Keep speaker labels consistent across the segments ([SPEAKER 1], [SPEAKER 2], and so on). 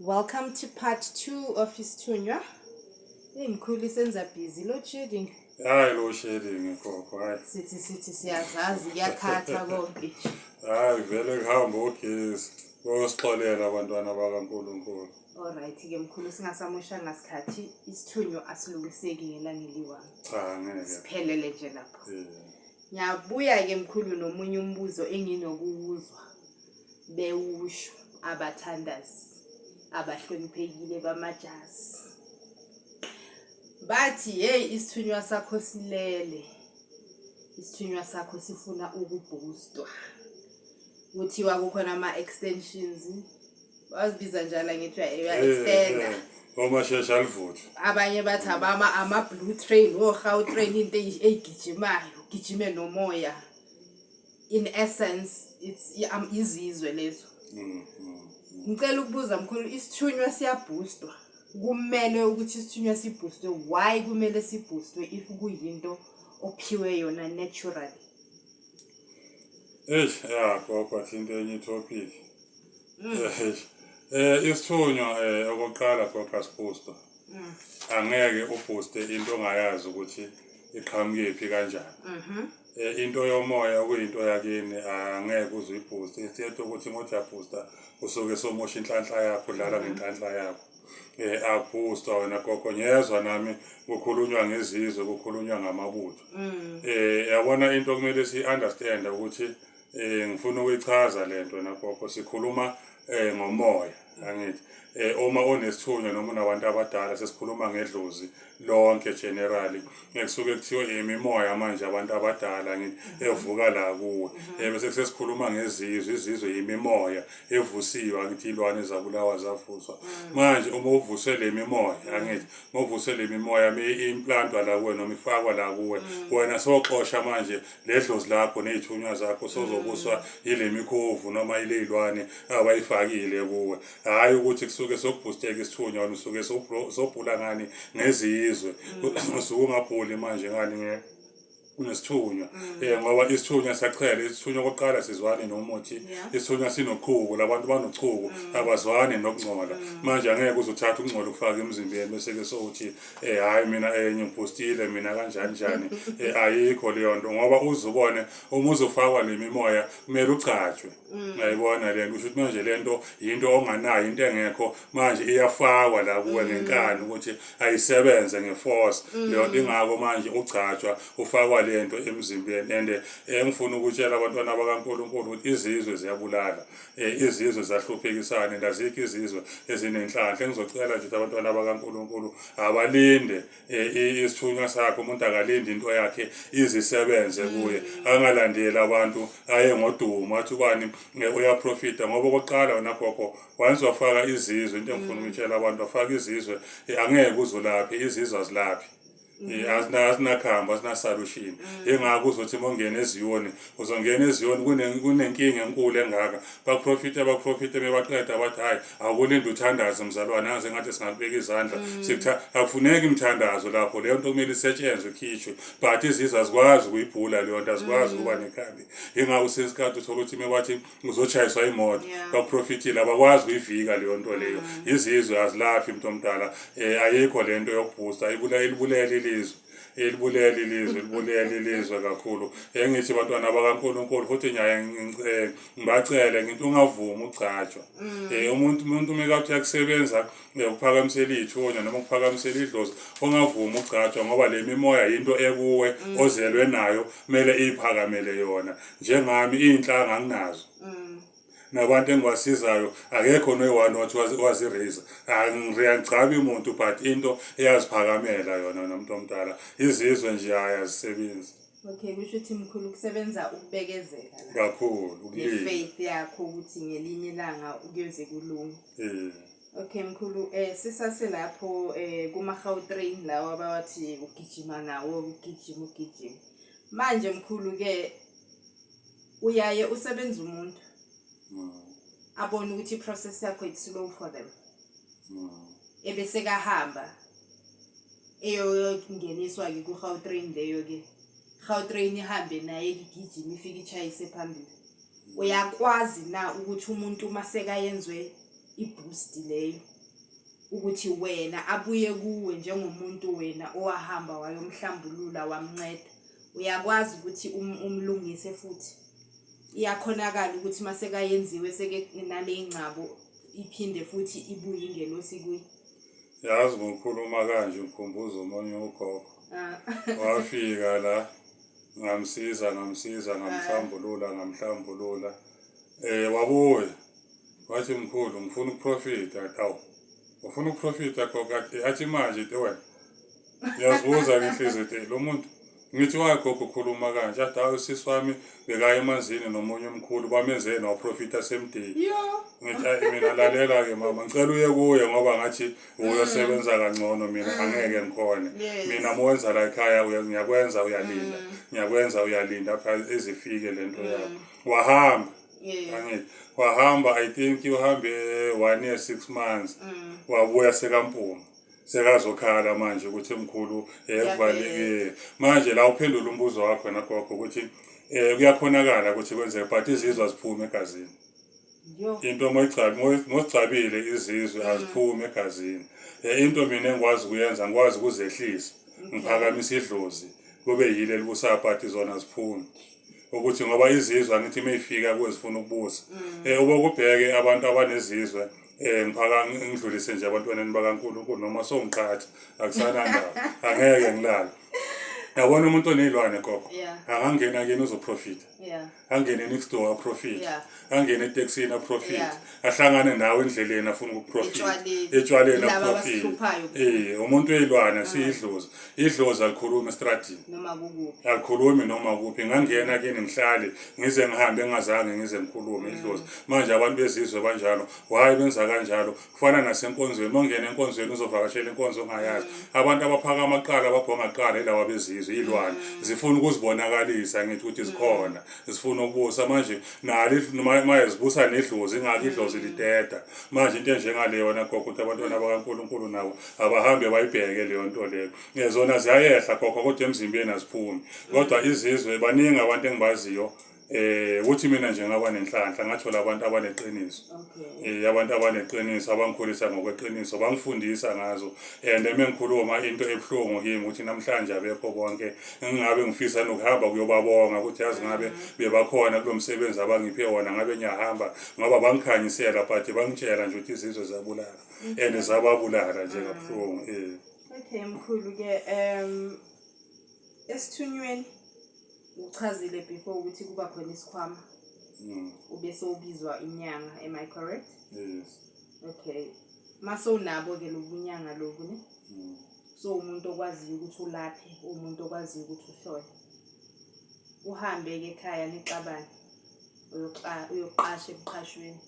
[SPEAKER 1] Welcome to part 2 of Isithunywa. Hey mkhulu, isenza busy load shedding.
[SPEAKER 2] Hayi, load shedding, gogo, hayi.
[SPEAKER 1] Sithi siyazazi, kuyakhatha konke.
[SPEAKER 2] Hayi vele, kuhamba ugesi. Bosixolela abantwana bakaNkulunkulu.
[SPEAKER 1] Alright ke mkhulu, singasamoshanga sikhathi, isithunywa asilungiseki ngelanga eliwani.
[SPEAKER 2] Cha, ngeke.
[SPEAKER 1] Siphelele nje lapho.
[SPEAKER 2] Eh.
[SPEAKER 1] Ngiyabuya ke mkhulu nomunye umbuzo enginokuwuzwa bewusho abathandazi abahloniphekile bamajazi. Bathi, "Hey, isithunywa sakho silele. Isithunywa sakho sifuna ukuboostwa." Kuthiwa kukhona ama extensions. Bazibiza njalo, ngithi uya extenda.
[SPEAKER 2] Omashesha alivuthe.
[SPEAKER 1] Abanye bathi abama ama blue train, o Gautrain, into eyigijimayo, gijime nomoya. In essence it's izizwe lezo. Ngicela ukubuza mkhulu, isithunywa siyaboostwa? Kumele ukuthi isithunywa siboostwe? Why kumele siboostwe if kuyinto ophiwe yona naturally?
[SPEAKER 2] Eish, ya gogo, athinta enye itopic. Eish. Isithunywa okokuqala, gogo, asiboostwa. Angeke ubooste into ongayazi ukuthi iqhamukephi kanjani. Into yomoya okuyinto yakini angeke uze uyibooste. Instead ukuthi uma uthi uyaboosta usuke somosha inhlanhla yakho, udlala ngenhlanhla yakho. Akuboostwa wena gogo, ngiyezwa nami kukhulunywa ngezizwe, kukhulunywa ngamabutho. Yabona, into okumele si understand ukuthi ngifuna ukuyichaza lento nagogo, sikhuluma ngomoya, angithi uma onesithunywa noma unabantu abadala, sesikhuluma ngedlozi lonke generally, ekusuke kuthiwa imimoya manje abantu abadala, ngithi evuka la kuwe, bese sesikhuluma ngezizwe. Izizwe yimimoya evusiwe, angithi ilwane zabulawa zavuswa. Manje uma uvuswe le mimoya, angithi uma uvuswe le mimoya implantwa la kuwe noma ifakwa la kuwe, wena soxosha manje ledlozi lakho ney'thunywa zakho, sozobuswa yile mikhovu noma yile y'lwane abayifakile kuwe. Hhayi ukuthi kusuke sokubhusteka isithunywa, wena usuke sobhula ngani? Ngezizwe. Usuke ungabhuli manje ngani? Unesithunywa, ngoba isithunywa siyachela. Isithunywa okokuqala sizwane nomuthi. Isithunywa sinochuku, labantu banochuku, abazwani nokungcola. Manje angeke uze uthathe ukungcola ukufaka emzimbeni bese-ke sowuthi hhayi, mina ngibhustile mina kanjani njani. Ayikho leyo nto, ngoba uze ubone uma uzofakwa le mimoya kumele ugcatshwe. Uyayibona le nto? Kusho ukuthi manje le nto yinto onganayo, into engekho, manje iyafakwa la kuwe ngenkani ukuthi ayisebenze ngeforce leyo nto. Ingako manje ugcatshwa, ufakwa le nto emzimbeni. And ngifuna ukutshela abantwana bakaNkulunkulu ukuthi izizwe ziyabulala, izizwe ziyahluphekisana, and azikho izizwe ezinenhlanhla. Engizocela nje ukuthi abantwana bakaNkulunkulu abalinde isithunywa sakhe. Umuntu akalinde into yakhe izisebenze kuye, angalandeli abantu aye ngodumo athi ubani uyaprofita, ngoba okokuqala wena gogo, once wafaka izizwe, into engifuna ukutshela abantu, wafaka izizwe, angeke uzolaphi, izizwe azilaphi. Azinakhamba, azina-solution. Ingakho uzothi uma ungena eziyoni, uzongena eziyoni kunenkinga enkulu engaka, baprofite, baprofite, bebaqeda bathi, "Hhayi, awukulinde uthandaze mzalwane, angaze ngathi singakubeka izandla." Sikutha akufuneki imthandazo lapho, leyo nto kumele isetshenzwe, ikhishwe, but izizwe azikwazi ukuyibhula leyo nto, azikwazi ukuba nekhambi. Ingakho sesikhathi uthola ukuthi mebathi uzochayiswa imoto, baprofitile, abakwazi ukuyivika leyo nto leyo. Izizwe azilaphi, mntu omdala. Ayikho le nto yokuboosta, ilibulele ilizwe, ilibulele ilizwe, ilibulele ilizwe kakhulu. Engithi bantwana bakaNkulunkulu futhi ngiyaye ngibacele, ngithi ungavumi ugcatshwa. Umuntu mekathi uyakusebenza ukuphakamisela iy'thunywa noma ukuphakamisela idlozi, ungavumi ugcatshwa, ngoba le mimoya yinto ekuwe ozelwe nayo, kumele iyiphakamele yona. Njengami, iy'nhlanga anginazo, nabantu engibasizayo akekho noyi-one wathi waziraise. Angigcabi muntu, but into eyaziphakamela yona nomuntu omdala. Izizwe nje, hhayi, azisebenzi.
[SPEAKER 1] Okay, kusho ukuthi mkhulu kusebenza ukubekezela la.
[SPEAKER 2] Kakhulu, ukulinda.
[SPEAKER 1] Ne-faith yakho ukuthi ngelinye ilanga kuyoze kulunge. Okay mkhulu, sisaselapho kuma Gautrain lawa abawathi ugijima nawo, ugijima, ugijima. Manje mkhulu ke uyaye usebenza umuntu abone ukuthi i-process yakho it's slow for them, ebese kahamba eyongeniswa ke ku Gautrain leyo ke, Gautrain ihambe naye, igijima, ifike ichayise phambili. Uyakwazi na ukuthi umuntu uma sekayenzwe I-boost leyo ukuthi wena abuye kuwe njengomuntu wena owahamba wayomhlambulula wamnceda, uyakwazi ukuthi umlungise futhi. Iyakhonakala ukuthi uma sekayenziwe seke nale ngcabo iphinde futhi ibuye ingelosi kuye.
[SPEAKER 2] Yazi ngokukhuluma kanje ngikhumbuza omunye ugogo. Wafika la ngamsiza ngamsiza ngamhlambulula ngamhlambulula. Wabuya wathi mkhulu ngifuna ukuprofita. Athi awu ufuna ukuprofita gogo? Athi manje te wena ngiyazibuza ngenhliziyo te lo muntu ngithi waye gogo ukhuluma kanje. Athi hawu sisi wami bekaya emanzini nomunye umkhulu bamenzeni waprofita same day. Ngithi ayi mina lalela-ke mama ngicela uye kuye ngoba ngathi uyosebenza kangcono mina angeke ngikhone. Mina uma wenza la ekhaya ngiyakwenza uyalinda ngiyakwenza uyalinda ezifike lento yakho. Wahamba angithi wahamba I think uhambe 1 year 6 months wabuya sekampuma sekazokhala manje ukuthi mkhulu kuvalekile. Manje la uphendula umbuzo wakho wena gogo ukuthi kuyakhonakala ukuthi kwenzeke but izizwe aziphume egazini. Into moyigcabile izizwe aziphumi egazini. Into mina engikwazi ukuyenza ngikwazi ukuzehlisa ngiphakamisa idlozi kube yile elibusayo but zona aziphumi. Ukuthi ngoba izizwe angithi mayifika kuwe zifuna ukubusa. Ube kubheke abantu abanezizwe ngiphaka ngidlulise nje abantwaneni bakaNkulunkulu noma sowungiqhatha akusanandaba angeke ngilale. Yabona umuntu oney'lwane gogo angangena kini uzoprofita. Angene next door aprofit. Angene etekisini aprofit. Ahlangane nawe endleleni afuna ukuprofit.
[SPEAKER 1] Etshwaleni
[SPEAKER 2] aprofit. Umuntu oyilwane siyidlozi. Idlozi alikhulumi estradini.
[SPEAKER 1] Noma kukuphi.
[SPEAKER 2] Alikhulumi noma kuphi. Ngangena kini ngihlale ngize ngihambe ngingazange ngize ngikhulume idlozi. Manje abantu bezizwe banjalo. Why benza kanjalo? Kufana nasenkonzweni. Uma ungena enkonzweni uzovakashela inkonzo ongayazi. Abantu abaphakama kuqala ababhonga kuqala yilaba bezizwe iy'lwane. Zifuna ukuzibonakalisa ngithi ukuthi zikhona. Zifuna ukubusa manje nalo maye zibusa nedlozi ingakho idlozi lideda. Manje into enjengaleyo wena gogo ukuthi abantwana bakaNkulunkulu nabo abahambe bayibheke leyo nto leyo. Zona ziyayehla gogo kodwa emzimbeni aziphumi. Kodwa izizwe baningi abantu engibaziyo ukuthi mina nje ngaba nenhlanhla ngathola abantu abaneqiniso. Abantu abaneqiniso abangikhulisa ngokweqiniso bangifundisa ngazo and mengikhuluma into ebuhlungu kimi ukuthi namhlanje abekho bonke ngingabe ngifisa nokuhamba kuyobabonga ukuthi yazi ngabe bebakhona kulo msebenzi abangiphe wona ngabe ngiyahamba ngoba bangikhanyisela but bangitshela nje ukuthi izizwe ziyabulala and zababulala nje kabuhlungu.
[SPEAKER 1] Okay mkhulu ke esithunyweni uchazile before ukuthi kuba khona isikhwama ube sowubizwa inyanga, am I correct?
[SPEAKER 2] Yes.
[SPEAKER 1] Okay. Mase unabo ke lobunyanga lobu ne? So umuntu okwaziyo ukuthi ulaphe, umuntu okwaziyo ukuthi uhlole. Uhambe ke ekhaya nixabane. Uyoqasha emqashweni.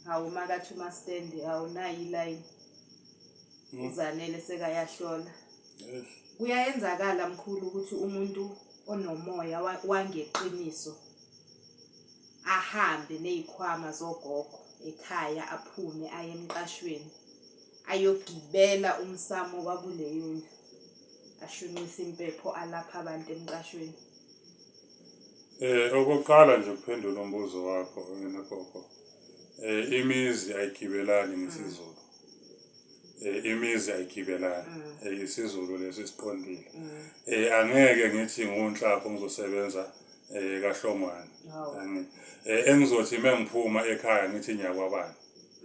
[SPEAKER 1] Hawu makathi uma-stand hawu nayi line. Uzanele sekayahlola. Kuyayenzakala mkhulu ukuthi umuntu onomoya wangeqiniso ahambe nezikhwama zogogo ekhaya aphume aye emqashweni ayogibela umsamo wakuleyo ndlu ashunqise impepho alapha abantu emqashweni.
[SPEAKER 2] Okokuqala nje ukuphendula umbuzo wakho wena gogo. Imizi ayigibelani ngesiZulu. Imizi ayigibelani. isiZulu lesi siqondile. Angeke ngithi ngunhlapho ngizosebenza kaHlongwane. Angithi engizothi mengiphuma ekhaya ngithi ngiyakwabani.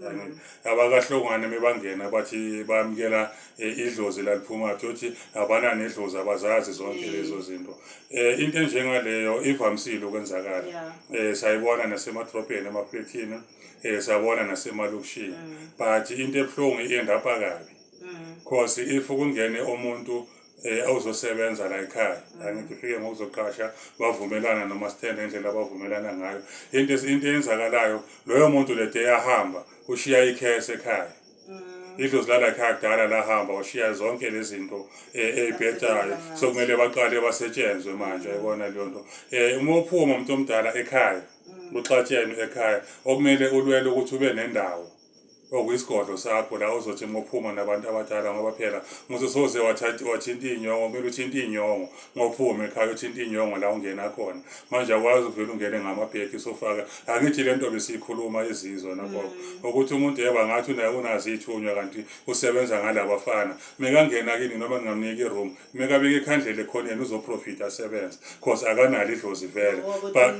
[SPEAKER 2] Angithi abakaHlongwane mebangena bathi bamukela idlozi laliphuma uthi abana nedlozi abazazi zonke lezo zinto. Into enjengaleyo ivamisile ukwenzakala. Sayibona nasemadrobheni emaflethini, sayibona nasemalokishini. But into ebuhlungu i-end-up kabi. Cause if kungene umuntu ozosebenza la ekhaya angithi ufike ngokuzoqasha bavumelana noma sithende ngendlela abavumelana ngayo into eyenzakalayo loyo muntu lede eyahamba ushiya ikhese ekhaya. Idlozi lala ekhaya kudala lahamba washiya zonke lezi zinto ey'bhedayo sokumele baqale basetshenzwe manje ayibona leyo nto. Uma uphuma umuntu omdala ekhaya uxatshene ekhaya okumele ulwele ukuthi ube nendawo. Okuyisigodlo sakho la ozothi uma uphuma nabantu abadala ngoba phela muze soze wathinta iy'nyongo kumele uthinte iy'nyongo ngophuma ekhaya uthinta iy'nyongo la ungena khona manje akwazi ukuvele ungene ngamabhekhi sofaka angithi le nto besiyikhuluma izizwe nagogo ukuthi umuntu yeba ngathi unazo iy'thunywa kanti usebenza ngalabafana mekangena kini noma ningamnika i-room mekabeka ikhandlela ekhoneni uzoprofita asebenze cause akanalo idlozi vele but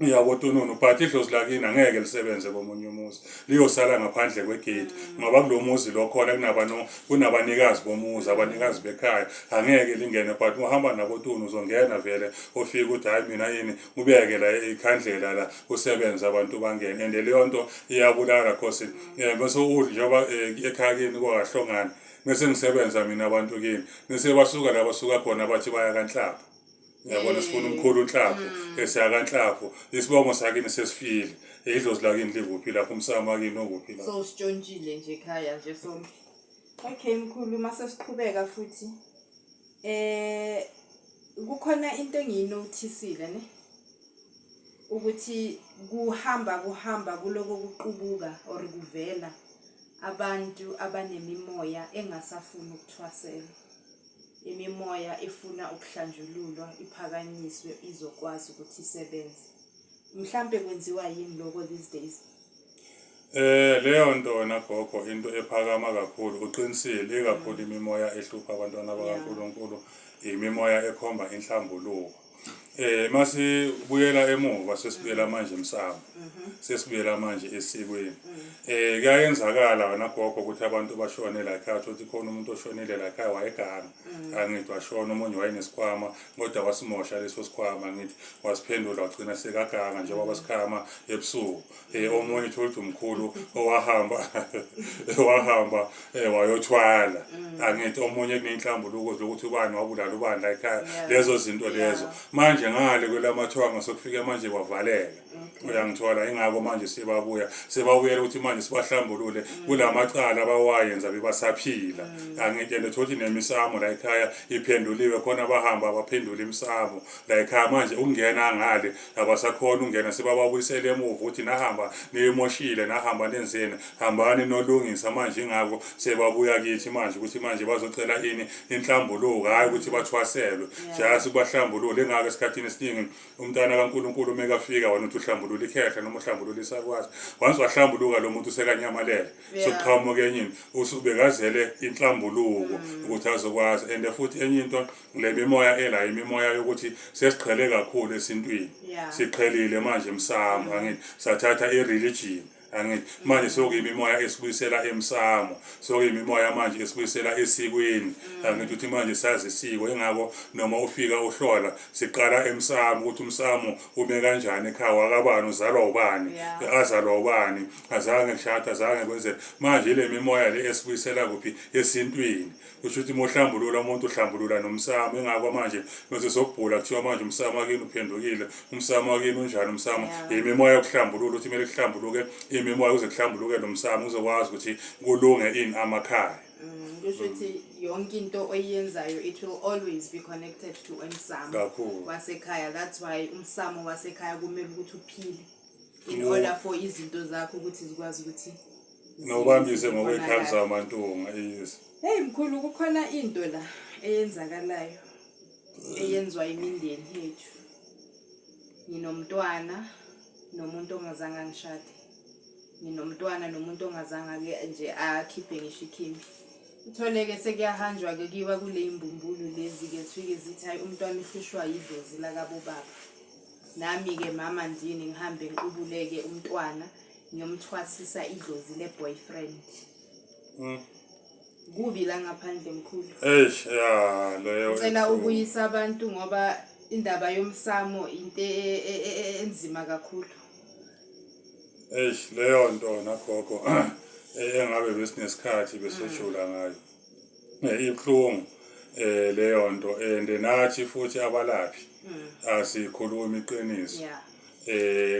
[SPEAKER 2] Yabo Tununu but idlozi lakini angeke lisebenze komunye umuzi liyosala ngaphandle kwegate ngoba kulo muzi lo khona kunabano kunabanikazi bomuzi abanikazi bekhaya angeke lingene but uhamba nabo Tunu uzongena vele ufike uthi hayi mina yini ubeke la ikhandlela la usebenze abantu bangene and leyo nto iyabulala cause bese udla njengoba ekhaya kini kwahlongana bese ngisebenza mina abantu kini bese basuka la basuka khona bathi baya kaNhlapho Yabona sifuna umkhulu uNhlapho esiyakanhlapho isibongo sakini sesifile idlozi lakini likuphi lapho umsamo wakini ukuphi lapho
[SPEAKER 1] So sitshontshile nje ekhaya nje sonke. Okay mkhulu mase siqhubeka futhi. Eh kukhona into engiyinothisile ne ukuthi kuhamba kuhamba kuloko kuqubuka or kuvela abantu abanemimoya engasafuni ukuthwaselwa. Imimoya ifuna ukuhlanjululwa iphakanyiswe izokwazi ukuthi isebenze. Mhlampe kwenziwa yini lokho these days?
[SPEAKER 2] Leyo nto wena gogo into ephakama kakhulu uqinisile ikakhulu imimoya ehlupha abantwana bakaNkulunkulu imimoya ekhomba inhlambuluko. Masibuyela emuva sesibuyela manje emsamo. Sesibuyela manje esikweni. Kuyayenzakala wena gogo ukuthi abantu bashone la ekhaya uthi khona umuntu oshonile la ekhaya wayeganga. Angithi washona omunye wayenesikhwama kodwa wasimosha leso sikhwama ngithi wasiphendula wagcina sekaganga njengoba basikhama ebusuku. Omunye uthola ukuthi umkhulu owahamba wahamba wayothwala angithi omunye kunenhlambuluko zokuthi ubani wabulala ubani la ekhaya lezo zinto lezo manje ngale kwelamathwanga sokufike manje kwavaleka uyangithola ingakho manje sibabuya sebabuyela ukuthi manje sibahlambulule kulamacala abawayenza bebasaphila angithi and uthola ukuthi nemisamo la ekhaya iphenduliwe khona bahamba baphendula imisamo la ekhaya manje ukungena ngale abasakhona ukungena sebababuyisele emuva ukuthi nahamba niyimoshile nahamba nenzeni hambani nolungisa manje ingakho sebabuya kithi manje ukuthi manje bazocela ini inhlambuluko hhayi ukuthi bathwaselwe just kubahlambulule ingakho esikhathini esiningi umntana kaNkulunkulu uma ekafika wena uthi uhlambulula ikhehla noma uhlambulula isakwazi once wahlambuluka lo muntu usekanyamalele sokuqhamuka enye into usubekazele inhlambuluko ukuthi azokwazi and futhi enye into le mimoya ela imimoya yokuthi sesiqhele kakhulu esintwini siqhelile manje emsamo angithi sathatha i-religion angithi manje sokuyimimoya esibuyisela emsamo sokuyimimoya manje esibuyisela esikweni angithi ukuthi manje sazi isiko ingakho noma ufika uhlola siqala emsamo ukuthi umsamo ume kanjani ekhaya wakabani uzalwa ubani azalwa ubani azange kushada azange kwenzeke manje le mimoya le esibuyisela kuphi esintwini kusho ukuthi uma uhlambulula umuntu uhlambulula nomsamo ingakho manje bese sokubhula kuthiwa manje umsamo wakini uphendukile umsamo wakini unjani umsamo imimoya yokuhlambulula ukuthi kumele kuhlambuluke imimoya kuze kuhlambuluke nomsamo uzokwazi ukuthi kulunge ini amakhaya.
[SPEAKER 1] Kusho ukuthi yonke into oyenzayo it will always be connected to umsamo
[SPEAKER 2] Kakhulu.
[SPEAKER 1] wasekhaya. That's why umsamo wasekhaya kumele ukuthi uphile in order for izinto zakho ukuthi zikwazi ukuthi
[SPEAKER 2] Nobambise ngokwey'khali zamantunga yes.
[SPEAKER 1] Hey mkhulu kukhona into la eyenzakalayo eyenziwa imindeni yethu. Nginomntwana nomuntu ongazange angishade. Nginomntwana nomuntu ongazange ake nje akhiphe ngisho ikhimbi. Uthole-ke sekuyahanjwa-ke kuyiwa kule imbumbulu lezi-ke zifike zithi hayi umntwana uhlushwa yidlozi lakabobaba. Nami-ke mama ndini ngihambe ngiqubuleke umntwana ngiyomthwasisa idlozi le-boyfriend. Kubi la ngaphandle mkhulu.
[SPEAKER 2] Eish ya leyo.
[SPEAKER 1] Ngicela ukuyisa abantu ngoba indaba yomsamo into enzima kakhulu.
[SPEAKER 2] Eish leyo nto nagogo engabe besinesikhathi besojula ngayo. Ibuhlungu leyo nto and nathi futhi abalaphi asikhulumi iqiniso.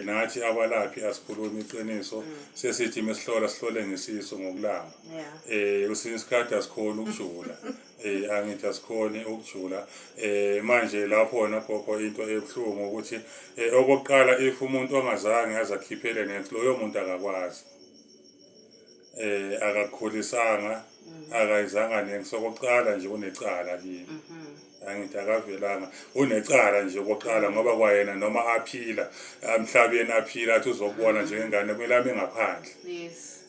[SPEAKER 2] Nathi abalaphi asikhulumi iqiniso sesithi mesihlola sihlole ngesisu ngokulamba. Kwesinye isikhathi asikhoni ukujula. Angithi asikhoni ukujula. Manje lapho wena gogo into ebuhlungu ukuthi okokuqala if umuntu ongazange aze akhiphele next loyo muntu akakwazi. Akakhulisanga, akayizanga next. Okokuqala nje unecala kimi. Angithi akavelanga, unecala nje okokuqala, ngoba kwayena noma aphila emhlabeni, aphila athi uzokubona njengengane, kumele ame ngaphandle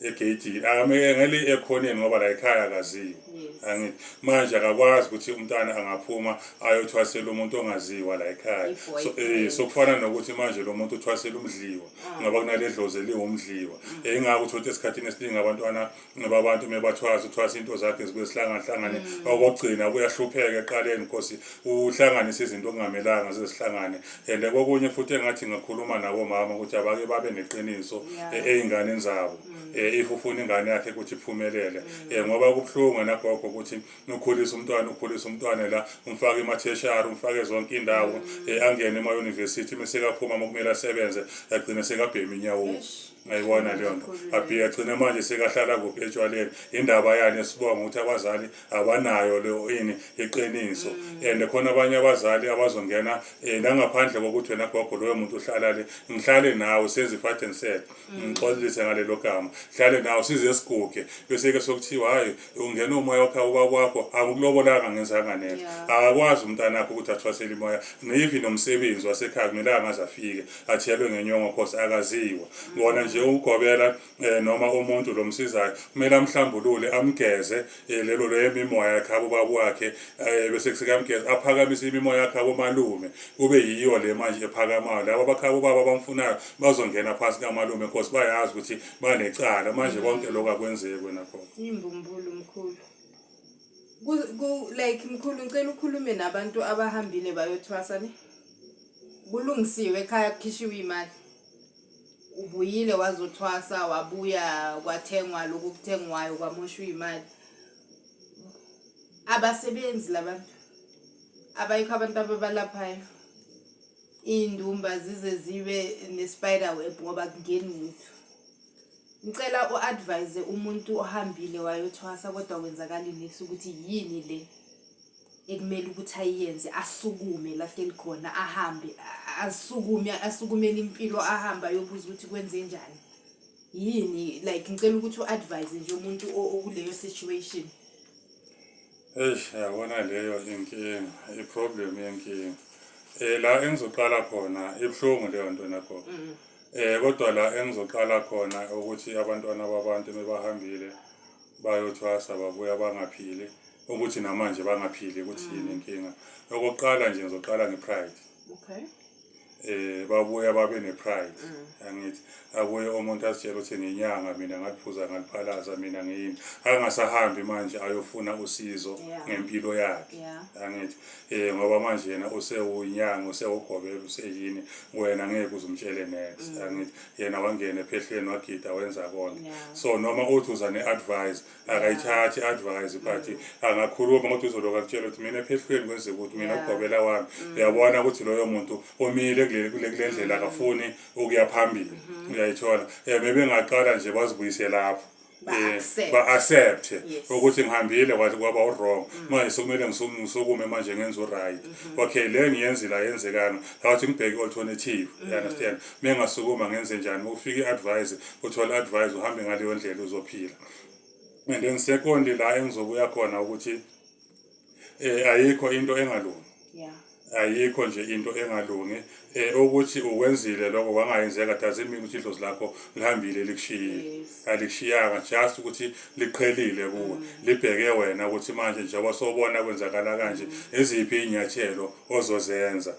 [SPEAKER 2] egeyidini, akamele ekhoneni, ngoba la ekhaya akaziwa. Angithi manje akakwazi ukuthi umntana angaphuma ayothwasela umuntu ongaziwa la ekhaya. So
[SPEAKER 1] I-boyfriend.
[SPEAKER 2] So kufana nokuthi manje lo muntu uthwasela umdliwa, ngoba kunale dlozi eliwumdliwa. Ingakho uthi esikhathini esiningi abantwana babantu mebathwasa, uthwasa into zakhe zibuye zihlangahlangane. Okokugcina kuyahlupheka eqaleni, nkosi, uhlanganise izinto okungamelanga zizihlangane. And kokunye futhi engathi ngakhuluma nabomama ukuthi abake babe neqiniso ey'nganeni zabo, if ufuna ingane yakhe ukuthi iphumelele, ngoba kubuhlungu nagogo ukuthi ukhulise umntwana, ukhulise umntwana la, umfake ema-tertiary, umfake zonke indawo, angene ema-university, mase kaphuma uma kumele asebenze, agcine sekabhema inyawo.
[SPEAKER 1] Eish.
[SPEAKER 2] Ngayibona leyo nto.
[SPEAKER 1] Kakhulu.
[SPEAKER 2] Abhike agcine manje sekahlala kuphi? Etshwaleni. Indaba yani esibonga ukuthi abazali abanayo leyo ini, iqiniso. And khona abanye abazali abazongena, nangaphandle kokuthi wena gogo loyo muntu uhlala le, ngihlale nawe senze i-fight and set, ngixolise ngalelo gama, hlale nawe size siguge, bese-ke sokuthiwa hhayi, ungena umoya wakhe ubaba wakho akukulobolanga, ngenzanga next. Akakwazi umntanakho ukuthi athwasele imoya, even nomsebenzi wasekhaya kumelanga aze afike athelwe ngenyongo, cause akaziwa wona nje ugobela, noma umuntu lo msizayo kumele amhlambulule, amgeze, lelo leyo mimoya yakhe ubaba wakhe, bese kusekamgeza, aphakamise imimoya yakhe abomalume, kube yiyo le manje ephakamayo. Laba abakhaba ubaba abamfunayo bazongena phasi kamalume, cause bayazi ukuthi banecala. Manje konke lokhu akwenzeki wena khona.
[SPEAKER 1] Imbumbulu mkhulu. Like mkhulu, ngicela ukhulume nabantu abahambile bayothwasa ne. Kulungisiwe ekhaya, kukhishiwe imali. Ubuyile wazothwasa, wabuya kwathengwa lokhu kuthengwayo, kwamoshwa imali. Abasebenzi labantu. Abayikho abantu ababalaphayo. Iy'ndumba zize zibe ne-spider web ngoba kungeni lutho. Ngicela u-advise umuntu ohambile wayothwasa kodwa kwenzakala niks, ukuthi yini le ekumele ukuthi ayenze, asukume la hleli khona, ahambe, asukume, asukumele impilo, ahambe ayobuza ukuthi kwenze njani, yini. Like ngicela ukuthi u-advise nje umuntu okuleyo situation.
[SPEAKER 2] Eish, yabona leyo inkinga, i-problem yenkinga. La engizoqala khona, ibuhlungu leyo nto nakho. Kodwa la engizoqala khona ukuthi abantwana babantu bebahambile bayothwasa, babuya bangaphili, ukuthi namanje bangaphili, ukuthi yini inkinga. Okokuqala nje ngizoqala nge-pride. Babuya babe ne-pride. Angithi abuye umuntu asitshela ukuthi nginyanga mina, ngaliphuza ngaliphalaza, mina ngiyini, angasahambi manje ayofuna usizo ngempilo yakhe. Angithi ngoba manje yena usewunyanga, usewugobela, useyini, wena ngeke uzumtshele next. Angithi yena wangena ephehlweni, wagida, wenza konke. So noma uthi uza ne-advice, akayithathi i-advice, but angakhuluma kodwa uzoloku akutshela ukuthi mina ephehlweni kwenzeka ukuthi mina ugobela wami. Uyabona ukuthi loyo muntu umile kule ndlela, akafuni ukuya phambili. Uyayithola? Bebengaqala nje bazibuyise lapho,
[SPEAKER 1] Ba-accept.
[SPEAKER 2] Ba-accept ukuthi ngihambile kwathi kwaba u-wrong, manje sekumele ngisukume manje ngenze u-right. Okay, le ngiyenzile ayenzekanga, awuthi ngibheke i-alternative, you understand? Mengasukuma ngenze njani? Ufike i-advice, uthole i-advice, uhambe ngaleyo ndlela, uzophila. And then secondly, la engizobuya khona ukuthi ayikho into engalungi. Ayikho nje into engalungi. Ukuthi ukwenzile lokho kwangayenzeka doesn't mean ukuthi idlozi lakho lihambile likushiyile. Alikushiyanga, just ukuthi liqhelile kuwe, libheke wena ukuthi manje njengoba sobona kwenzakala kanje, eziphi iy'nyathelo ozozenza.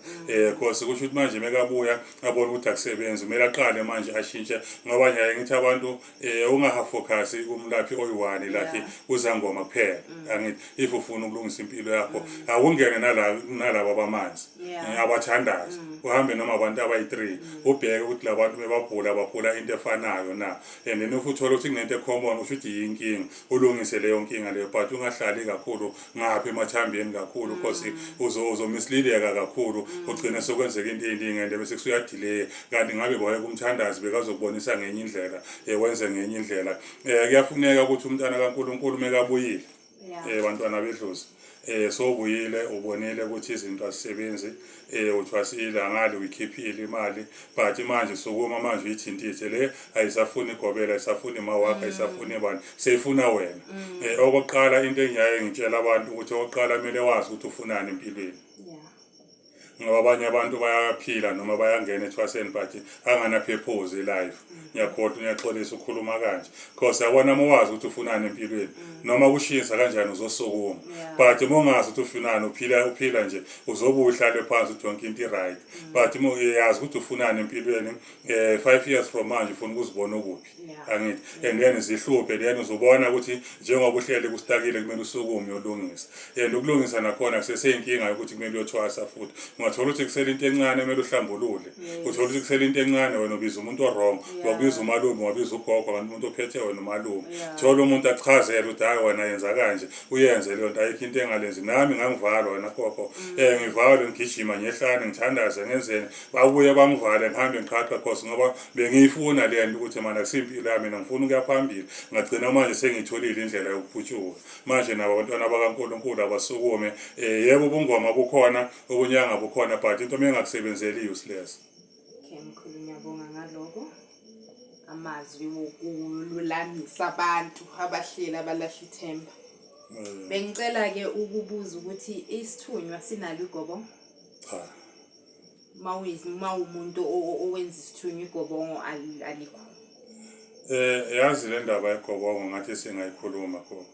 [SPEAKER 2] Cause kusho ukuthi manje mekabuya abone ukuthi akusebenzi, kumele aqale manje ashintshe, ngoba ngiyaye ngithi abantu ungaha-focus kumlaphi oyi-one, like uzangoma kuphela. Angithi if ufuna ukulungisa impilo yakho, awungene nalabo abamanzi, abathandazi, uhambe noma abantu abayi-three, ubheke ukuthi labantu bebabhula, babhula into efanayo na. And then if uthole ukuthi kunento e-common, usho ukuthi yinkinga, ulungise leyo nkinga leyo, but ungahlali kakhulu ngapha emathambeni kakhulu, because uzomisleadeka kakhulu, ugcine sekwenzeka into ey'ningi and bese kusuya-delay, kanti ngabe boye kumthandazi bekazokubonisa ngenye indlela, wenze ngenye indlela. Kuyafuneka ukuthi umntana kaNkulunkulu mekabuyile, bantwana bedlozi, Sowubuyile ubonile ukuthi izinto azisebenzi, uthwasile angali uyikhiphile imali, but manje sukuma manje uyithintithe le, ayisafuni igobela, ayisafuni mawakho, ayisafuni bani, seyifuna wena. Okokuqala into engiyaye ngitshela abantu ukuthi okokuqala kumele wazi ukuthi ufunani empilweni, ngoba abanye abantu bayaphila noma bayangena ethwaseni but angana-purpose e-life. Ngiyakhohlwa, ngiyaxolisa ukukhuluma kanje, because yabona, uma wazi ukuthi ufunani empilweni, noma kushisa kanjani uzosukuma. But uma ungazi ukuthi ufunani, uphila nje, uzobuya uhlale phansi uthi yonke into i-right. But uma uyazi ukuthi ufunani empilweni, 5 years from manje ufuna ukuzibona ukuphi, angithi? And then zihluphe, then uzobona ukuthi njengoba uhlele kustakile, kumele usukume uyolungisa. And ukulungisa nakhona kuseseyinkinga yokuthi kumele uyothwasa futhi. Ungathola ukuthi kusele into encane kumele uhlambulule. Uthola ukuthi kusele into encane, wena ubiza umuntu o-wrong. Wabiza umalume, wabiza ugogo, kanti umuntu ophethe wena umalume. Thola umuntu achazele ukuthi hayi, wena yenza kanje, uyenze leyo nto. Ayikho into engalenzi. Nami ngangivalwa, wena gogo. Ngivalwe, ngigijima ngehlane, ngithandaze, ngenzeni, babuye bangivale, ngihambe ngiqhaqha cause ngoba bengiyifuna le nto ukuthi mana kusimpilo yami, mina ngifuna ukuya phambili. Ngagcina manje sengiyitholile indlela yokuphutshuka. Manje nabo abantwana bakaNkulunkulu abasukume. Yebo, ubungoma bukhona, ubunyanga bukhona, but into uma engakusebenzeli, useless.
[SPEAKER 1] Okay, mkhulu, ngiyabonga ngaloko. Amazwi wokululamisa abantu abahleli abalahla ithemba. Bengicela ke ukubuza ukuthi isithunywa sinalo igobongo?
[SPEAKER 2] Cha.
[SPEAKER 1] Mawumuntu owenza isithunywa, igobongo alikho.
[SPEAKER 2] Yazi le ndaba yegobongo ngathi singayikhuluma, gogo.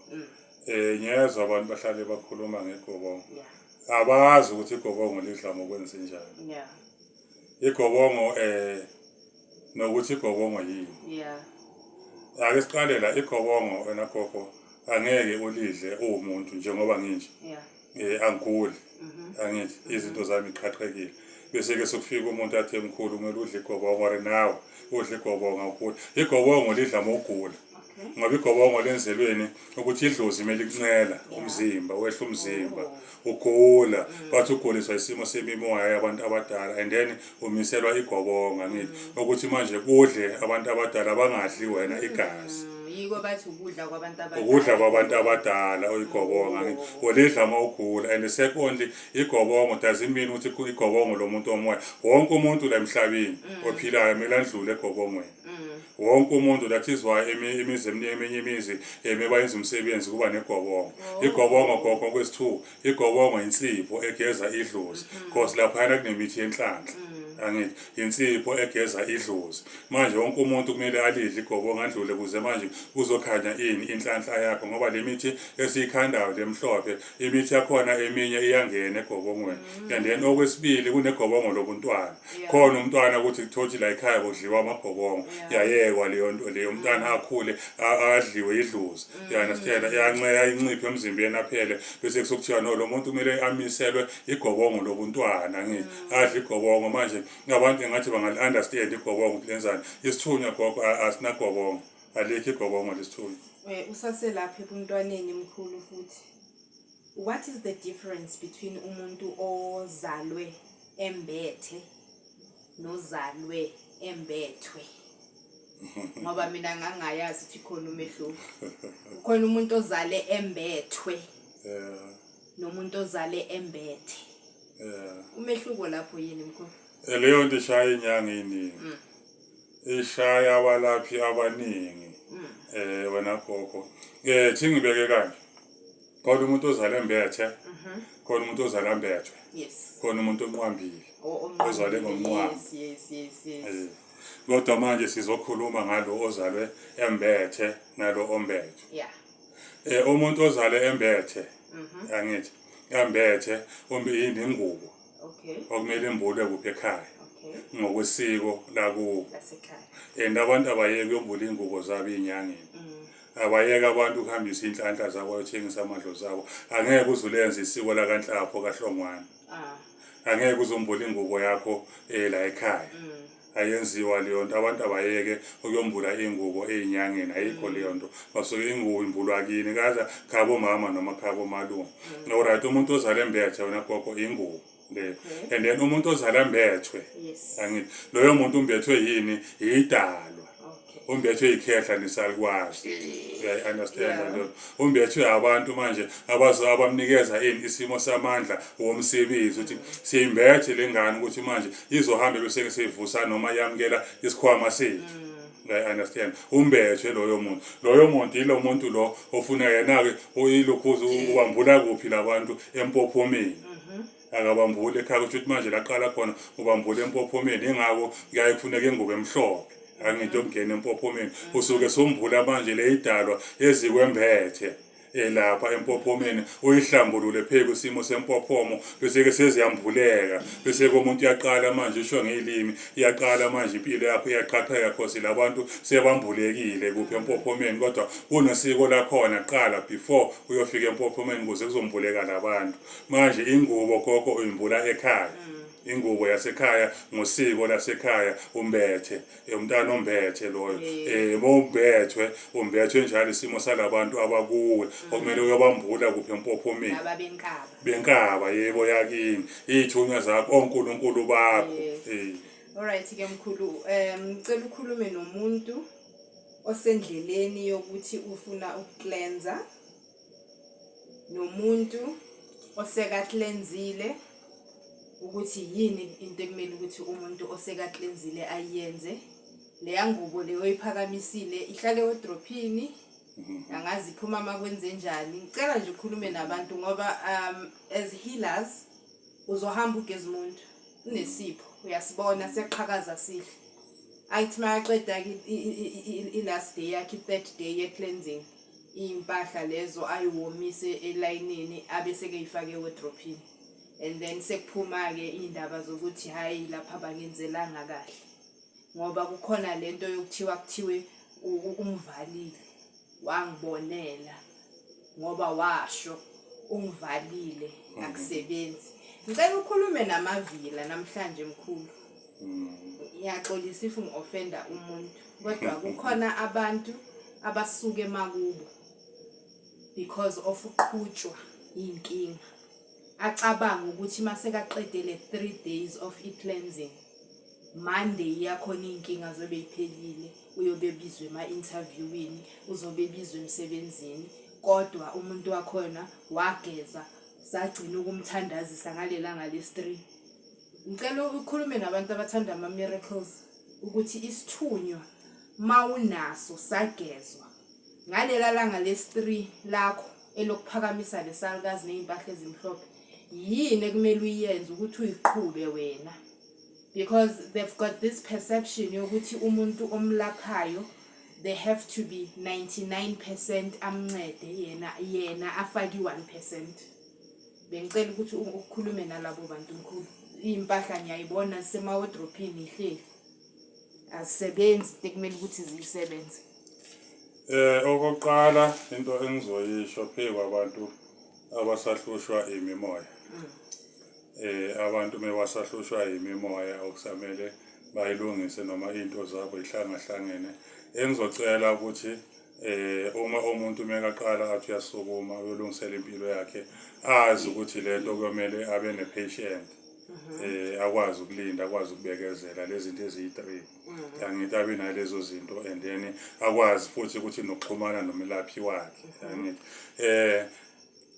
[SPEAKER 2] Ngiyezwa abantu bahlale bakhuluma ngegobongo. Abazi ukuthi igobongo lidla ngokwenza njani. Igobongo nokuthi igobongo yini. Ake siqale la, igobongo, wena gogo, angeke ulidle uwumuntu njengoba nginje. Angiguli. Angithi izinto zami iqhaqhekile. Bese ke sokufika umuntu athi, emkhulu, kumele udle igobongo, or nawe udle igobongo, awuguli. Igobongo lidla mawugula. Ngoba igobongo lenzelweni ukuthi idlozi kumele ikuncela umzimba, wehla umzimba. Ugula, bathi uguliswa isimo semimoya yabantu abadala, and then umiselwa igobongo, angithi, ukuthi manje kudle abantu abadala, bangadli wena igazi.
[SPEAKER 1] Yiko bathi ukudla kwabantu abadala.
[SPEAKER 2] Ukudla kwabantu abadala oyigobongo, angithi? Ulidla uma ugula. And secondly, igobongo doesn't mean ukuthi igobongo lomuntu omoya. Wonke umuntu la emhlabeni ophilayo kumele andlule egobongweni, wonke umuntu. That is why imizi eminingi, eminye imizi mebayenza umsebenzi kuba negobongo. Igobongo, gogo, kwesi-two, igobongo insipho egeza idlozi, cause laphayana kunemithi yenhlanhla, angithi? Insipho egeza idlozi. Manje wonke umuntu kumele alidle igobongo, andlule, kuze manje kuzokhanya ini? Inhlanhla yakho, ngoba le mithi esiyikhandayo lemhlophe, imithi yakhona eminye iyangena egobongweni. And then okwesibili, kunegobongo lobuntwana. Khona umntwana ukuthi kuthothi la ekhaya kudliwa amagobongo, yayekwa leyo nto leyo, umntwana akhule adliwe idlozi, you understand? Yanceya inciphe emzimbeni, aphele, bese kusokuthiwa no, lo muntu kumele amiselwe igobongo lobuntwana, angithi? Adle igobongo. Manje abantu engathi bangali-understand igobongo ukuthi lenzani. Isithunywa, gogo, asinagobongo, alikho igobongo lesithunywa.
[SPEAKER 1] Usaselapha ebuntwaneni, mkhulu, futhi what is the difference between umuntu ozalwe embethe nozalwe embethwe? Ngoba mina ngangayazi ukuthi khona umehluko. Ukhona umuntu ozale embethwe nomuntu ozale embethe. Umehluko lapho yini, mkhulu?
[SPEAKER 2] Leyo nto ishaya inyanga eyiningi, ishaya abalaphi abaningi. Wena gogo, thi ngibeke kanje: khona umuntu ozala embethe, khona umuntu ozala embethwe, khona umuntu onqwambile, ozalwe ngomnqwambo. Kodwa manje sizokhuluma ngalo ozalwe embethe nalo ombethwe. Umuntu ozalwe embethe, angithi, embethe umbe yini? Ingubo okumele imbulwe kuphi? Ekhaya, ngokwesiko lakubo.
[SPEAKER 1] Lasekhaya.
[SPEAKER 2] And abantu abayeke uyombula iy'ngubo zabo ey'nyangeni. Abayeke abantu ukuhambisa iy'nhlanhla zabo, bayothengisa amadlozi abo. Angeke uze ulenze isiko lakanhlapho kaHlongwane. Angeke uzombula ingubo yakho la ekhaya. Ayenziwa leyo nto. Abantu abayeke ukuyombula iy'ngubo ey'nyangeni, ayikho leyo nto. Basuke ingubo imbulwa kini kaza khabo mama noma khabo malume. Alright, umuntu ozala embethe, wena gogo, ingubo leyo. And then umuntu ozala embethwe, angithi, loyo muntu umbethwe yini? Idalwa. Umbethwe ikhehla nesalukazi, uyayi-understand leyo? Umbethwe abantu manje abazo abamnikeza ini isimo samandla womsebenzi ukuthi siyimbethe le ngane ukuthi manje izohambe bese seyivusa noma yamukela isikhwama sethu, uyayi-understand? Umbethwe loyo muntu, loyo muntu yilo muntu lo ofuna yena-ke uyilokhuza ubambula kuphi labantu empophomeni, akabambuli ekhaya, kusho ukuthi manje laqala khona ubambula empophomeni. Ingako kuyaye kufuneka ingubo emhlophe, angithi, yokungena empophomeni. Usuke sombula manje le idalwa ezikwembethe elapha empophomeni, uyihlambulule phezu kwesimo sempophomo, bese-ke seziyambuleka, bese-ke umuntu uyaqala manje usho ngey'limi, iyaqala manje impilo yakho iyaqhaqheka, 'cause labantu sebambulekile kuphi? Empophomeni. Kodwa kunosiko lakhona kuqala before uyofika empophomeni ukuze kuzombuleka labantu. Manje ingubo, gogo, uyimbula ekhaya, ingubo yasekhaya ngosiko lasekhaya. Umbethe umntana ombethe loyo, bombethwe, umbethwe njalo isimo salabantu abakuwe okumele uyobambula kuphi? Empophomeni.
[SPEAKER 1] Laba benkaba.
[SPEAKER 2] Benkaba, yebo, yakini, iy'thunywa zakho, onkulunkulu bakho.
[SPEAKER 1] Alright ke mkhulu, ngicela ukhulume nomuntu osendleleni yokuthi ufuna ukucleansa nomuntu oseka-cleansile, ukuthi yini into ekumele ukuthi umuntu oseka-cleansile ayenze. Leya ngubo leyo oyiphakamisile ihlale ewodrophini, angazi iphuma uma kwenze njani. Ngicela nje ukhulume nabantu ngoba as healers uzohamba ugeza umuntu unesipho, uyasibona siyaqhakaza sihle, ayithi makaqeda-ke i-last day yakhe, i-third day ye-cleansing, iy'mpahla lezo ayiwomise elayinini, abe sekeyifake ewodrophini, and then sekuphuma-ke iy'ndaba zokuthi hhayi, lapha bangenzelanga kahle, ngoba kukhona lento yokuthiwa kuthiwe umvalile, wangibonela ngoba washo ungivalile, akusebenzi. Ngicela ukhulume namavila namhlanje, mkhulu. Ngiyaxolisa if ngi-offenda umuntu, kodwa kukhona abantu abasuke emakubo because of uqhutshwa iy'nkinga, acabanga ukuthi masekaqede le 3 days of i-cleansing, Monday yakhona iy'nkinga zobe iphelile, uyobe ebizwe ema-interviewini, uzobe ebizwe emsebenzini. Kodwa umuntu wakhona wageza, sagcina ukumthandazisa ngalelanga lesi-3. Ngicela ukhulume nabantu abathanda ama-miracles ukuthi isithunywa mawunaso sagezwa ngalela langa lesi-3 lakho elokuphakamisa lesalukazi ney'mpahla ezimhlophe, yini ekumele uyenze ukuthi uyiqhube wena? Because they've got this perception yokuthi umuntu omlaphayo, they have to be 99% amncede yena, yena afake i-1%. Bengicela ukuthi ukhulume nalabo bantu, mkhulu. Iy'mpahla ngiyayibona zisemawodrophini, ihleli, azisebenzi into ekumele ukuthi ziyisebenze.
[SPEAKER 2] Okokuqala into engizoyisho phezu kwabantu abasahlushwa imimoya. Abantu mebasahlushwa imimoya okusamele bayilungise noma into zabo ihlangahlangene. Engizocela ukuthi uma umuntu mekaqala athi uyasukuma uyolungisela impilo yakhe, azi ukuthi lento kuyomele abe ne-patient, akwazi ukulinda, akwazi ukubekezela lezi zinto eziyi-3, angithi, abe nalezo zinto and then akwazi futhi ukuthi nokuxhumana nomelaphi wakhe, angithi.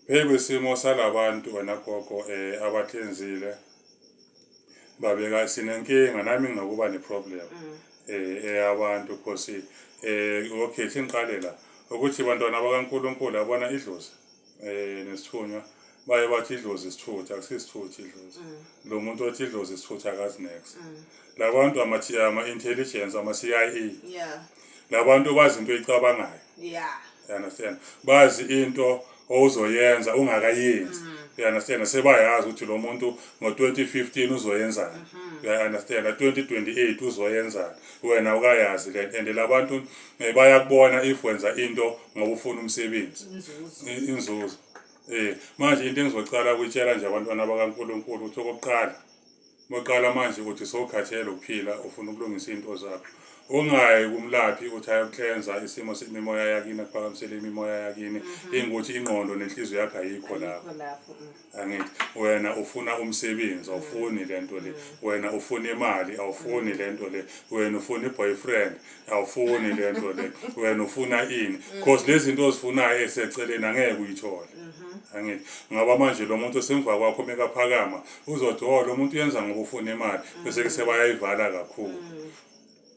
[SPEAKER 2] Phezu kwesimo salabantu, wena gogo, abacleansile babeka, sinenkinga, nami nginokuba ne-problem eyabantu, cause okay, singiqale la ukuthi bantwana bakaNkulunkulu, yabona idlozi nesithunywa, baye bathi idlozi isithutha, akusisithutha idlozi. Lo muntu othi idlozi isithutha akazi next. Labantu ama-intelligence, ama-CIA, labantu bazi into oyicabangayo, you understand? Bazi into ozoyenza ungakayenzi, you understand? Sebayazi ukuthi lo muntu ngo-2015 uzoyenzani, you understand? 2028 uzoyenzani, wena ukayazi le. And labantu bayakubona if wenza into ngoba ufuna umsebenzi.
[SPEAKER 1] Inzuzo.
[SPEAKER 2] Inzuzo. Manje into engizocala ukuyitshela nje abantwana bakaNkulunkulu ukuthi okokuqala, boqala manje ukuthi sowukhathele ukuphila, ufuna ukulungisa into zakho. Ungayi kumlaphi uthi ayokuhlenza isimo semimoya yakini, akuphakamisele imimoya yakini, ingukuthi ingqondo nenhliziyo yakho ayikho lapho.
[SPEAKER 1] Ayikho lapho.
[SPEAKER 2] Angithi wena ufuna umsebenzi, awufuni lento le. Wena ufuna imali, awufuni lento le. Wena ufuna i-boyfriend, awufuni lento le. Wena ufuna ini? Cause lezi zinto ozifunayo eseceleni angeke uyithole. Angithi ngoba manje lo muntu osemva kwakho mekaphakama uzothi, "Oh, lo muntu uyenza ngoba ufuna imali," bese ke sebayayivala kakhulu.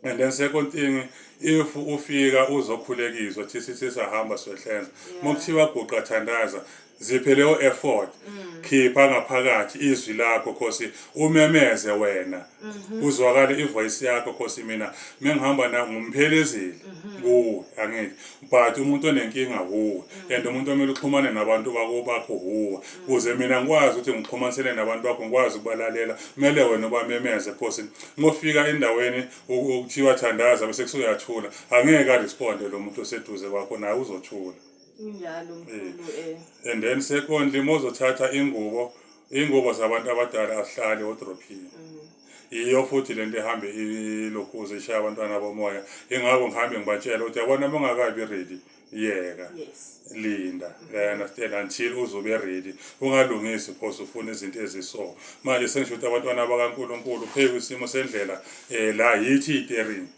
[SPEAKER 2] And then second thing, if ufika uzokhulekiswa, thi sithi sahamba siyohlenza, mokuthiwa guqa, thandaza, ziphe leyo effort, khipha ngaphakathi izwi lakho, khosi umemeze wena, uzwakale ivoice yakho, khosi mina mengihamba na ngumphelezeli kuwe, angithi? But umuntu onenkinga wuwe, and umuntu omele uxhumane nabantu bakho wuwe. Ukuze mina ngikwazi ukuthi ngixhumanisele nabantu bakho, ngikwazi ukubalalela, kumele wena ubamemeze, khosi ngofika endaweni ukuthiwa thandaza bese kusuyathula, angeke aresponde lo muntu oseduze kwakho, naye uzothula.
[SPEAKER 1] Injalo, mkhulu.
[SPEAKER 2] And then secondly, mozothatha ingubo, ingubo zabantu abadala azihlali edropini. Yiyo futhi lento ehambe ilokhuze ishaya abantwana bomoya. Ingakho ngihambe ngibatshela ukuthi, yabona, uma ungakabi ready, yeka. Linda, you understand, until uzobe ready. Ungalungisi phose ufuna izinto eziso. Manje sengisho ukuthi abantwana bakaNkulunkulu phezu isimo sendlela la yithi i-steering.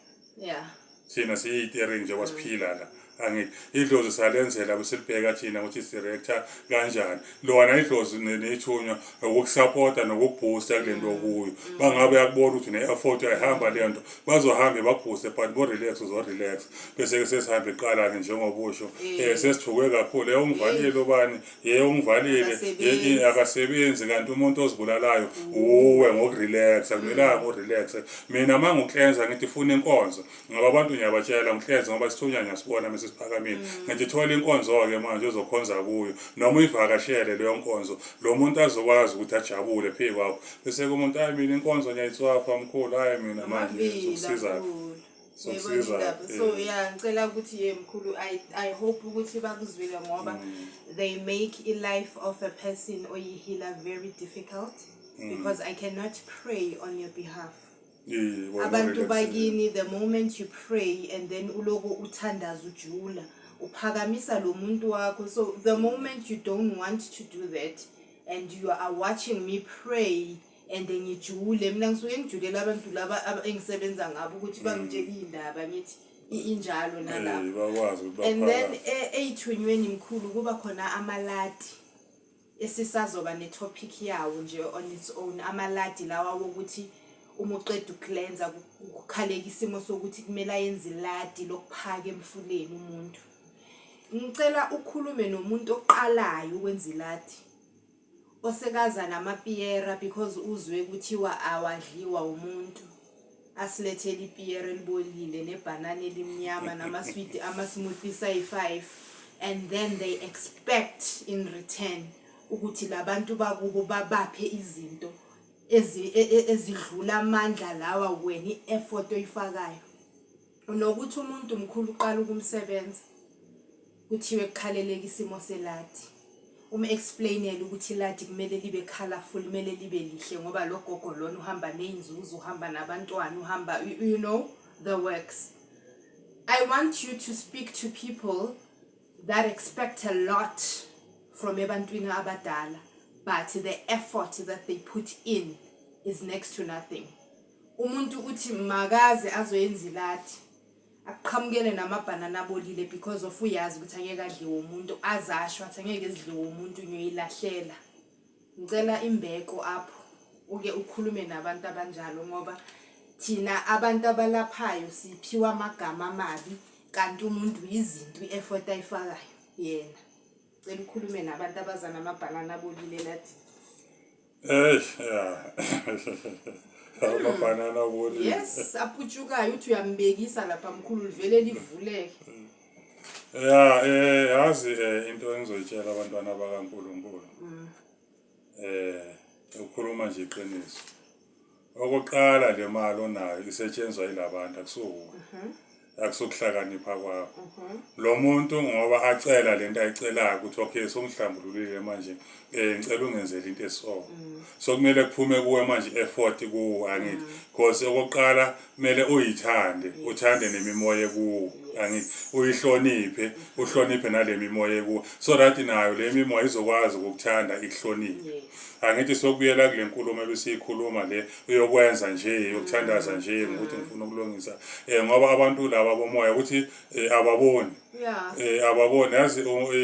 [SPEAKER 2] Thina siyi-steering njengoba siphila la, angithi? Idlozi salenzela besilibheka thina ukuthi sireacta kanjani. Lona idlozi nethunywa ukukusapota nokukuboosta kule nto okuyo. Bangabe yakubona ukuthi une-effort, uyayihamba leyo nto, bazohambe bakubooste, but bo-relax, uzo-relax, bese-ke sesihambe iqala-ke njengoba usho, sesithukwe kakhulu, ungivalile ubani, ye ungivalile.
[SPEAKER 1] Akasebenzi.
[SPEAKER 2] Akasebenzi. Kanti umuntu ozibulalayo uwe ngokurelaxa. Akumelanga urelaxe. Mina uma ngiklenza ngithi funa inkonzo, ngoba abantu ngiyabatshela ngiklenza ngoba isithunywa ngiyasibona mase siphakamile, ngithi thola inkonzo-ke manje ozokhonza kuyo, noma uyivakashele leyo nkonzo, lo muntu azokwazi ukuthi ajabule phezu kwakho. Bese-ke umuntu, "Hayi, mina inkonzo ngiyayitswafa, mkhulu, hayi mina manje."
[SPEAKER 1] Amavila,
[SPEAKER 2] Zokusiza.
[SPEAKER 1] mkhulu.
[SPEAKER 2] Sokusiza.
[SPEAKER 1] Uyayibona indaba? So yeah, ngicela ukuthi, ye mkhulu, I hope ukuthi bakuzwile, ngoba they make a life of a person oyi-healer very difficult, because I cannot pray on your behalf.
[SPEAKER 2] Wena
[SPEAKER 1] Abantu
[SPEAKER 2] urelaxile.
[SPEAKER 1] bakini, the moment you pray and then uloko uthandaza, ujula, uphakamisa lo muntu wakho. So the moment you don't want to do that and you are watching me pray and ngijule, mina ngisuke ngijulela abantu laba engisebenza ngabo ukuthi bangitshele iy'ndaba, ngithi injalo nalapho.
[SPEAKER 2] Bakwazi ukuthi
[SPEAKER 1] And then
[SPEAKER 2] baphakame.
[SPEAKER 1] Ey'thunyweni, mkhulu, kuba khona amaladi esisazoba ne-topic yawo nje on its own, amaladi lawa wokuthi uma uqeda ukulenza kukhaleka isimo sokuthi kumele ayenze iladi lokuphaka emfuleni umuntu. Ngicela ukhulume nomuntu oqalayo ukwenza iladi, osekaza namapiyera, because uzwe kuthiwa awadliwa umuntu, asilethele ipiyera elibolile nebhanana elimnyama namaswidi, ama-smoothies ayi-5, and then they expect in return ukuthi labantu bakubo babaphe izinto ezidlula amandla lawa wena i-effort oyifakayo. Unokuthi umuntu, mkhulu, uqala ukumsebenza, kuthiwe kukhaleleka isimo seladi, um-explainele ukuthi iladi kumele libe colourful, kumele libe lihle, ngoba lo gogo lona uhamba ney'nzuzo, uhamba nabantwana, uhamba, you know the works. I want you to speak to people that expect a lot from ebantwini abadala, but the effort that they put in is next to nothing. Umuntu uthi makaze azoyenza iladi, akuqhamukele namabhanana abolile, because of uyazi ukuthi angeke adliwe umuntu, azasho athi angeke zidliwe umuntu, ngiyoyilahlela. Ngicela imbeko apho, uke ukhulume nabantu abanjalo, ngoba thina abantu abalaphayo siphiwa amagama amabi, kanti umuntu izinto, i-effort ayifakayo yena. Cela ukhulume nabantu abaza namabhanana abolile eladini.
[SPEAKER 2] Eish, ya. Amabhanana abolile.
[SPEAKER 1] Yes, aputshukayo, uthi uyambekisa lapha, mkhulu, livele livuleke.
[SPEAKER 2] Ya, yazi, into engizoyitshela abantwana bakaNkulunkulu. Ukukhuluma nje iqiniso. Okokuqala, le mali onayo isetshenzwa yilabantu, akusuwe. Akusukuhlakanipha kwakho. Lo muntu ngoba acela lento ayicelayo ukuthi okay, songihlambululile manje, ngicela ungenzele into eso. So kumele kuphume kuwe manje effort kuwe, angithi? Because okokuqala kumele uyithande, uthande nemimoya ekuwo, angithi? Uyihloniphe, uhloniphe nale mimoya ekuwo, so that nayo le mimoya izokwazi ukukuthanda, ikuhloniphe. Angithi sokubuyela kule nkulumo ebesiyikhuluma le uyokwenza nje, yokuthandaza nje ngokuthi ngifuna ukulungisa, ngoba abantu laba bomoya ukuthi ababoni. Ababoni, yazi,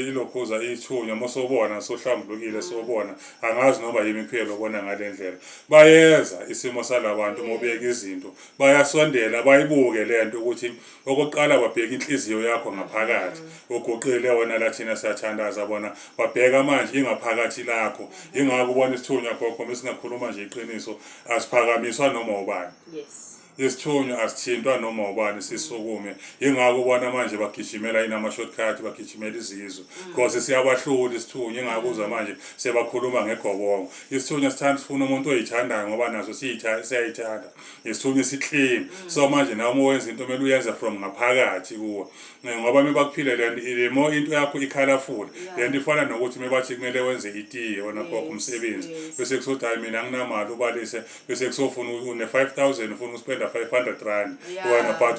[SPEAKER 2] ilokhuza ithunywa mosobona sohlambulukile, sobona angazi noma yimi kuphela obona ngale ndlela. Bayeza isimo salabantu mobeka izinto, bayasondela, bayibuke lento ukuthi okokuqala babheka inhliziyo yakho ngaphakathi. Uguqile wena la, thina siyathandaza, bona babheka manje ingaphakathi lakho. Ingakho ubona isithunywa, gogo, mesingakhuluma nje iqiniso, asiphakamiswa noma ubani. Isithunywa asithintwa noma ubani sisukume. Ingakho ubona manje bagijimela inama-shortcut, bagijimela izizwe, because siyabahlula isithunywa. Ingakho uza manje sebakhuluma ngegobongo. Isithunywa sithanda, sifuna umuntu oyithandayo, ngoba naso siyayithanda. Isithunywa si-clean. So manje nawe uma wenza into, kumele uyenze from ngaphakathi kuwe. Ngoba mebakuphile le nto, the more into yakho i-colourful. Le nto ifana nokuthi mebathi kumele wenze itiye wena gogo, umsebenzi, bese kusothi hayi, mina anginamali, ubalise, bese kusofuna une-5000, ufuna uspenda R500 wena, but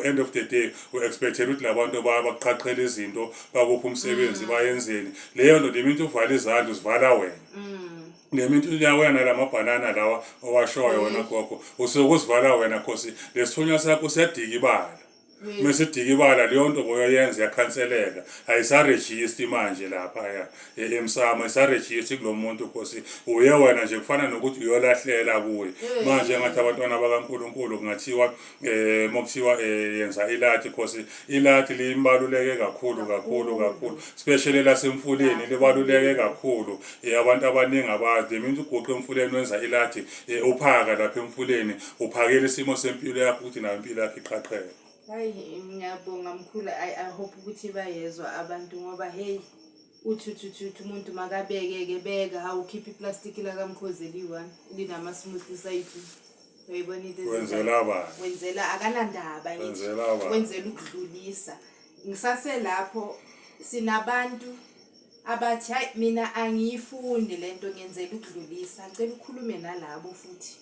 [SPEAKER 2] end of the day u-expected ukuthi labantu bakuqhaqhela izinto, bakuphi umsebenzi, bayenzeni leyo nto. Le mintu uvala izandla, uzivala wena. Le mintu wena nalamabhanana lawa owashoyo wena gogo, usuke uzivala wena, 'cause lesithunywa sakho siyadikibala. Mesidikibala, leyo nto boyoyenza iyakhanseleka, ayisarejisti manje lapha emsamo, ayisarejisti kulo muntu, 'cause uye wena nje kufana nokuthi uyolahlela kuye. Manje ngathi abantwana bakaNkulunkulu kungathiwa mokuthiwa yenza ilathi, 'cause ilathi limbaluleke kakhulu kakhulu kakhulu, especially lasemfuleni libaluleke kakhulu. Abantu abaningi abazi le mintu. Uguqa emfuleni, wenza ilathi, uphaka lapha emfuleni, uphakela isimo sempilo yakho ukuthi nayo impilo yakho iqhaqheke.
[SPEAKER 1] Hayi, ngiyabonga mkhulu. I hope ukuthi bayezwa abantu, ngoba hey, uthi uthi uthi uthi umuntu makabeke-ke, beka, hawu, ukhiphe iplastiki lakamkhozi eliyi-one linama-smoothies ayi-two. Uyayibona into ezinjalo?
[SPEAKER 2] Wenzela bani?
[SPEAKER 1] Wenzela akanandaba, ngithi.
[SPEAKER 2] Wenzela bani?
[SPEAKER 1] Wenzela ukudlulisa. Ngisaselapho, sinabantu abathi hayi, mina angiyifuni lento, ngenzela ukudlulisa. Ngicela ukhulume nalabo futhi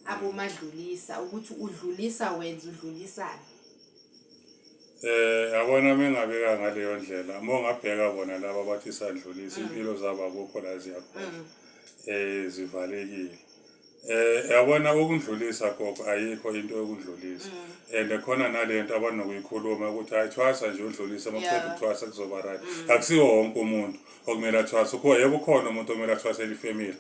[SPEAKER 1] abomadlulisa, ukuthi udlulisa, wenza udlulisana.
[SPEAKER 2] Yabona, mengabeka ngaleyo ndlela, uma ungabheka bona laba abathi sadlulisa, impilo zabo akukho la ziyakhona. Zivalekile. Yabona, ukundlulisa gogo, ayikho into yokundlulisa. And khona nalento abanokuyikhuluma ukuthi hayi, thwasa nje udlulisa, uma uqeda ukuthwasa kuzoba right. Akusiwo wonke umuntu okumele athwase. Yebo, ukhona umuntu okumele athwasele ifamily.